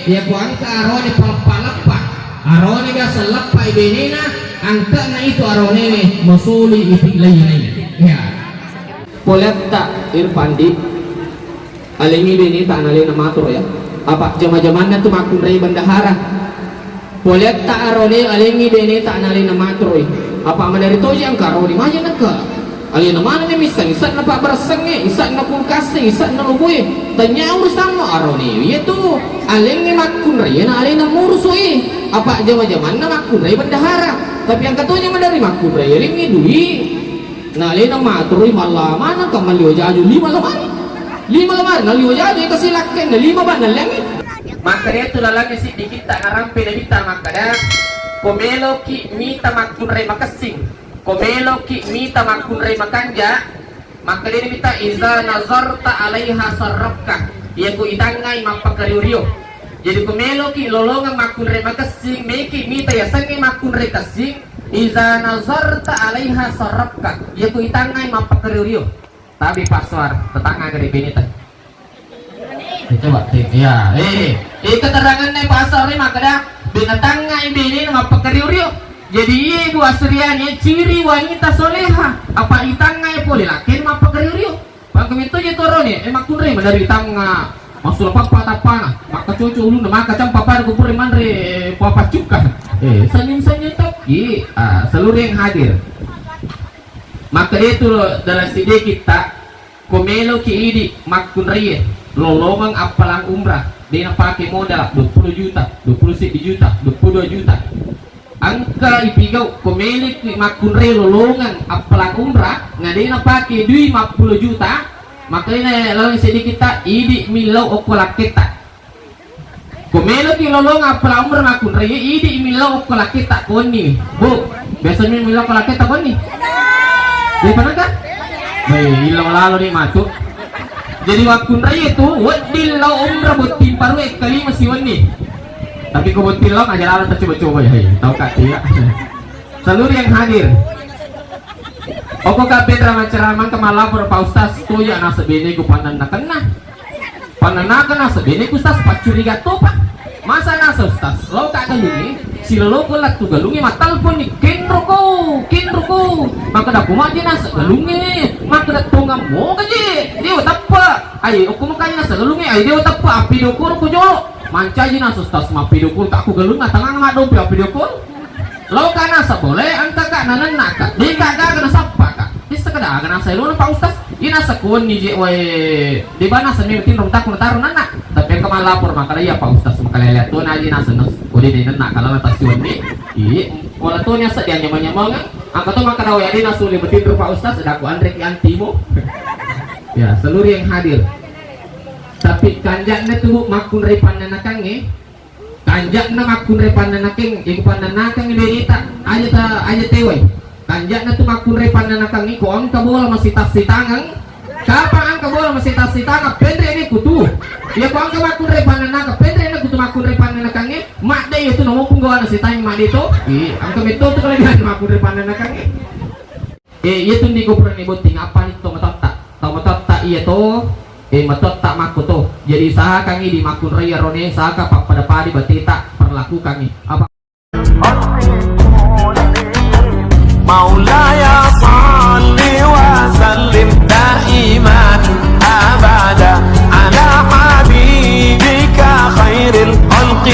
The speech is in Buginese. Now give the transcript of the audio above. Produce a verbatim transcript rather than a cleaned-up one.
Iya ko engka arone paleppa-leppa, arone biasa leppa i benena, engkana itu aronewe masoli iti lainai. Ya. Poletta Irfandi, alengi beneta nalena matro ya. Apa jama-jamanna tu makkunrai bendahara. Poletta arone alengi beneta nalena matroi. Apa madari toji engka arone maja nengka. Alena manenni misseng, ise'na pabbaressengnge, ise'na kulkasse, ise'na lobue. Tanya urusanmu arone. Iya tu alengi makkunrai na alena murusui. Apa jama-jamanna makkunrai bendahara. Tapi engka toja madari makkunrai alengi dui. Na alena matroi malla maneng ka malliwa jaju lima lemari. Lima lemari nalliwa jaju eka silakkenna lima ba nallengi. Makkeda tu lalangnge siddi kitta narampe nabitta makkeda, ko meloki mita makkunrai makessing, ko meloki mita makkunrai makanja, makkeda nabitta, "Iza nazarta alaiha sarrafka." Iya ku itangngai mappakario-rio. Jadi ko meloki lolongeng makkunrai makessing, meki mita yasengnge makkunrai kessing, "Iza nazarta alaiha sarrafka." Iya ku itangngai mappakario-rio. Tapi password, tetangnga gare beneta. Eh, coba, eh, ya, eh, eh, keteranganna password makkeda, benetangnga i benena mappakario-rio. Jadi iye Bu Asriani, ciri wanita soleha, apa itangnga pole lakkena mappakario-rio. Pangkamitto je torone, eh, makkunrai madari tangnga, massula pappa tappana, makkacoco ulunna, makacampa pada kupure manre, eh, papaccukka. Eh, senyum-senyum tokki, ah, seluruh yang hadir. Makkeda tu dalam siddi kitta, ko meloki idi makkunraie, lolongeng appalang umrah, de napake modal duappulo juta, duappulo siddi juta, duappulo dua juta. Engka ipigau, ko meloki makkunrai lolongeng appalang umrah, na de napake dui mappulo juta, makkeda laleng siddi kitta, idi millau okko lakketta. Ko meloki lolongeng appalang umrah makkunrai, idi millau okko lakketta konni. Bu, biasa mi millau okko lakketta konni? Dia pernah kan? Baik, illau lalo ni matu. Jadi makkunrai itu, wedding lao umrah botting parue kalima siwenni. Tapi ko botting lao aja lalo tercoba-coba ya, hei. Tau kak dia. Seluruh yang hadir. Okko kak Petra maceramang ke malapor Pak Ustaz, toya nasa bene ku pandan nakenna. Pananakeng naseng bene ku Ustaz, paccuriga topa. Masa naseng Ustaz, lao ka galungnge, siloloko lettu galungnge mattelpon ni, "Kenroko, kenroko." Makkeda, "Ko maje naseng galungnge?" Makkeda, "Tongeng moga je, dewa teppa." Ai, okko makkeda naseng galungnge, ai dewa teppa, appidio koro ko jolo. Mancaji naseng Ustaz, mappidio koro, tak ku galungnge, tangang maddompi appidio koro. Lao ka naseng bole, engka ka nanenna ka. De ka gaga nasappa ka. Issa ka daga naseng elona Pak Ustaz. Ina sekuanni je wae. De bana semi tinro takku nataro nanna. Tapi engka malapor makkeda iya Pak Ustaz makalele to naji naseng nas. Ode de nanna kalana tasiwanni. Iye, wala to ni asa dia nyamang-nyamang. Angka to makkeda wae ade nasuli betinro Pak Ustaz, ada ku anre ki antimo. Ya, seluruh yang hadir. Tapi kanjakna tu, Bu, makkunrai pannanakangnge. Kanja'na makkunrai pannanakeng, iku pannanakeng beneta, aja ta, aja tewai. Kanja'na tu makkunrai pannanakeng, iko engka bola masita-sitangeng. Kapang engka bola masita-sitangeng, penre ni kutu. Iya ko engka makkunrai pannanakeng, penre ni kutu makkunrai pannanakengnge, madde iya tu nomopung gawana sitangeng madde to. Iya, engka metto tu kelebihan makkunrai pannanakengnge. Eh, iya tundi ko purani botting, apa ni to matotta? Tau matotta iya to, eh, matotta makko to. Jadi usahakangi di makkunrai arone, saka pappada-pada bateta perlakukangi. Apa? مولاي صل وسلم دائما أبدا على حبيبك خير الخلق